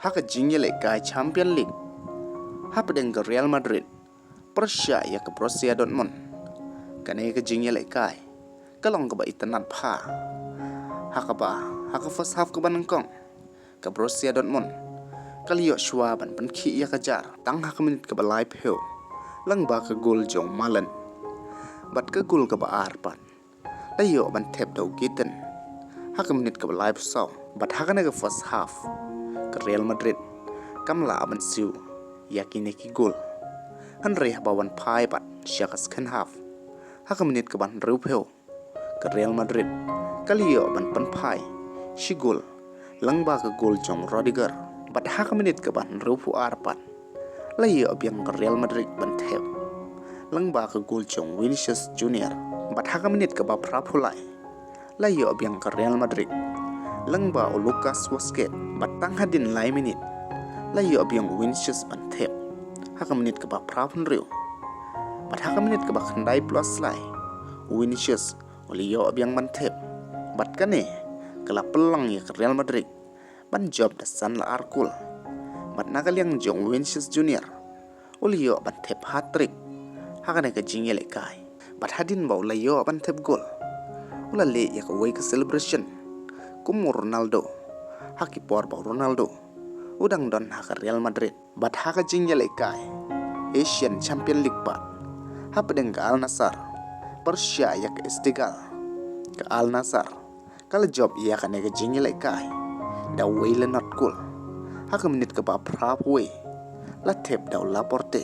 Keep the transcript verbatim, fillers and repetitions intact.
Ha ka jingïalehkai Champion League, hapdeng ka Real Madrid pyrshah ïa ka Borussia Dortmund, kane ka jingïalehkai ka long kaba itynnad bha. Ha kaba, ha ka first half kaba nyngkong, ka Borussia Dortmund ka la ïoh shuwa ban pynkhih ïa ka jar tang ha ka minit kaba laiphew, lyngba ka gol jong u Malen. Bad ka gol kaba ar pat la ïoh ban thep da u Gitten ha ka minit kaba laiphew saw. Bad ha kane ka first half, ka Real Madrid kam lah ban siew ïa kine ki gol. Hynrei haba wan phai pat sha ka second half, ha ka minit kaba hynriewphew, ka Real Madrid ka la ïoh ban pynphai shi gol, lyngba ka gol jong u Rudiger. Bad ha ka minit kaba hynriewphew ar pat, la ïoh biang ka Real Madrid ban thep lyngba ka gol jong u Vinicius Junior. Bad ha ka minit kaba phraphew lai, la ïoh biang ka Real Madrid lyngba u Lucas Vazquez. Bad tang hadien lai minit, la ïoh biang u Vinicius ban thep ha ka minit kaba phraphew hynriew. Bad ha ka minit kaba khyndai plus lai, u Vinicius u la ïoh biang ban thep. Bad kane ka la pynlong ïa ka Real Madrid ban jop da san la ar gol. Bad na ka liang jong u Vinicius Junior, u la ïoh ban thep hat-trick ha kane ka jingïalehkai. Bad hadien ba u la ïoh ban thep gol, u la leh ïa kawei ka celebration kum u Ronaldo, ha ki por ba u Ronaldo u dang don ha ka Real Madrid. Bad ha ka jingïalehkai Asian Champion League pat, hapdeng ka Al Nassr pyrshah ïa ka Esteghlal, ka Al Nassr ka la jop ïa kane ka jingïalehkai da uwei la not gol. Ha ka minit kaba phraphew wei, la thep da u Laporte.